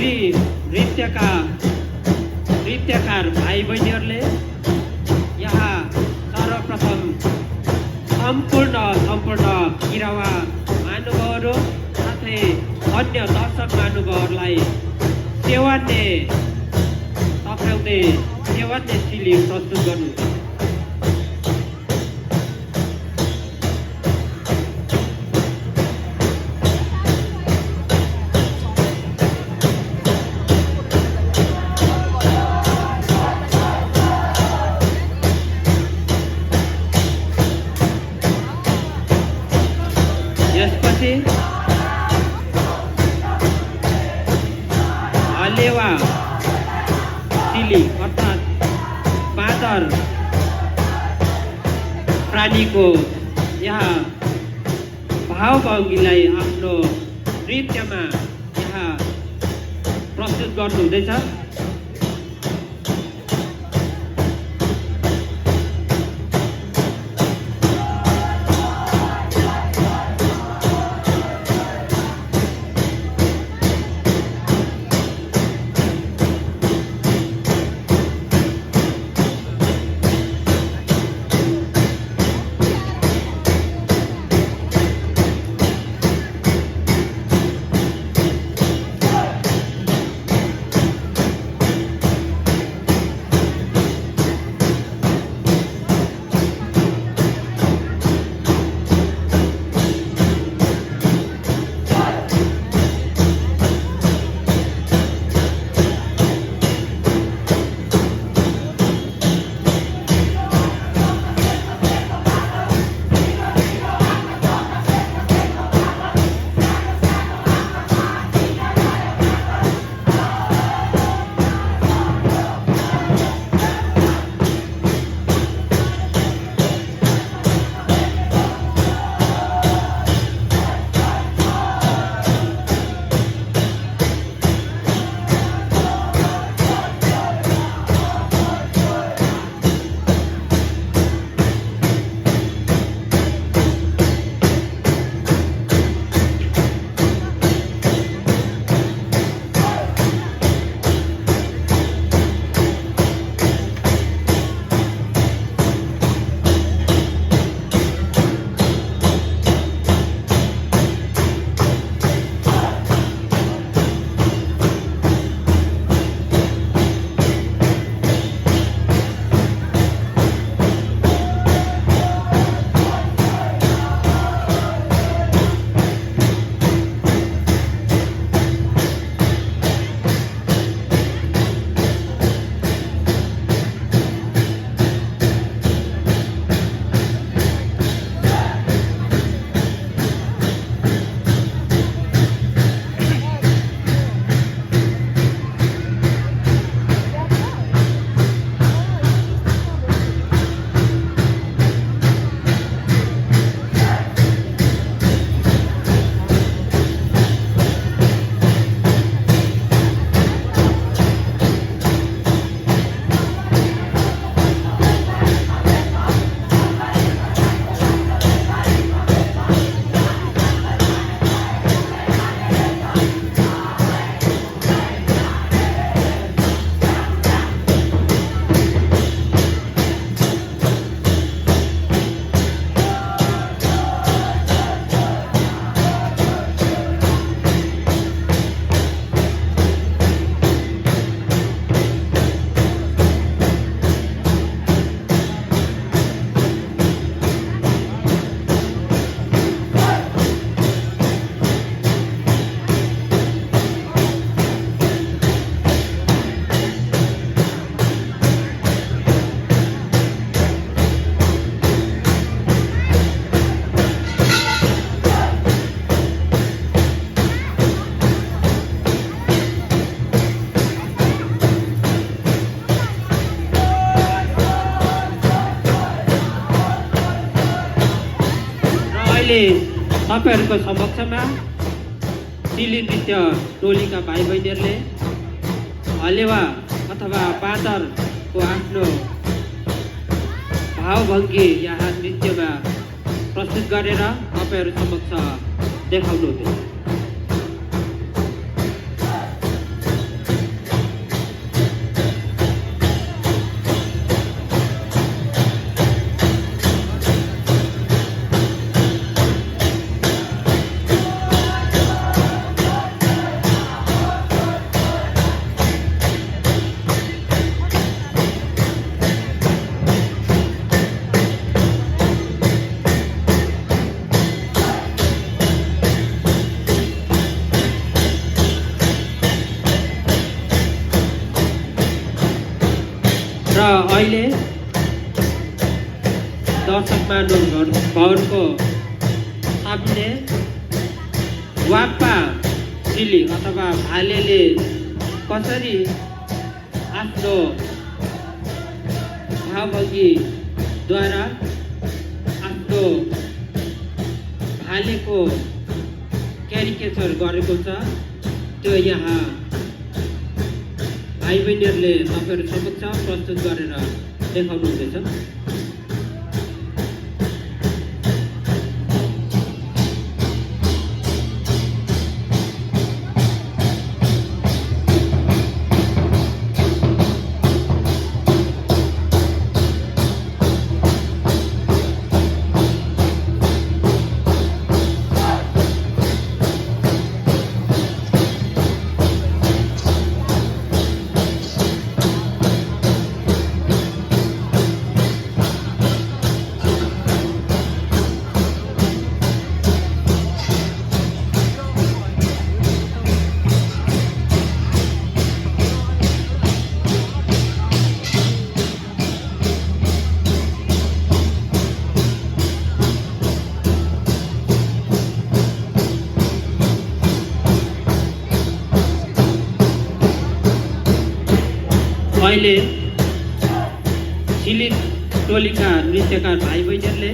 फेरि नृत्यकार भाइ बहिनीहरूले यहाँ सर्वप्रथम सम्पूर्ण किरावा महानुभावहरू साथै अन्य दर्शक महानुभावहरूलाई सेवान्ने सिली प्रस्तुत गर्नुहुन्छ। यसपछि हलेवा सिली अर्थात् बाँदर प्राणीको यहाँ भावभङ्गीलाई आफ्नो नृत्यमा यहाँ प्रस्तुत गर्नुहुँदैछ। अहिले तपाईहरुको समक्षमा सिली नृत्य टोलीका भाइ बहिनीहरुले हलेवा अथवा बाँदरको आफ्नो भावभङ्गी यहाँ नृत्यमा प्रस्तुत गरेर तपाईहरु समक्ष देखाउनु हुँदैछ। अहिले दर्शक महानुभावहरूको सामने वाप्पा चिली अथवा भालेले कसरी आफ्नो भावभङ्गीद्वारा आफ्नो भालेको क्यारिकेचर गरेको छ त्यो यहाँ भाइ बहिनीहरूले तपाईँहरू समक्ष प्रस्तुत गरेर देखाउनु हुँदैछ। अहिले चिली टोलीका नृत्यकार भाइ बहिनीहरूले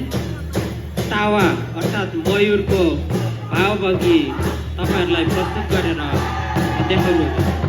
तावा अर्थात् मयूरको भावभङ्गी तपाईँहरूलाई प्रस्तुत गरेर देखाउनुहुन्छ।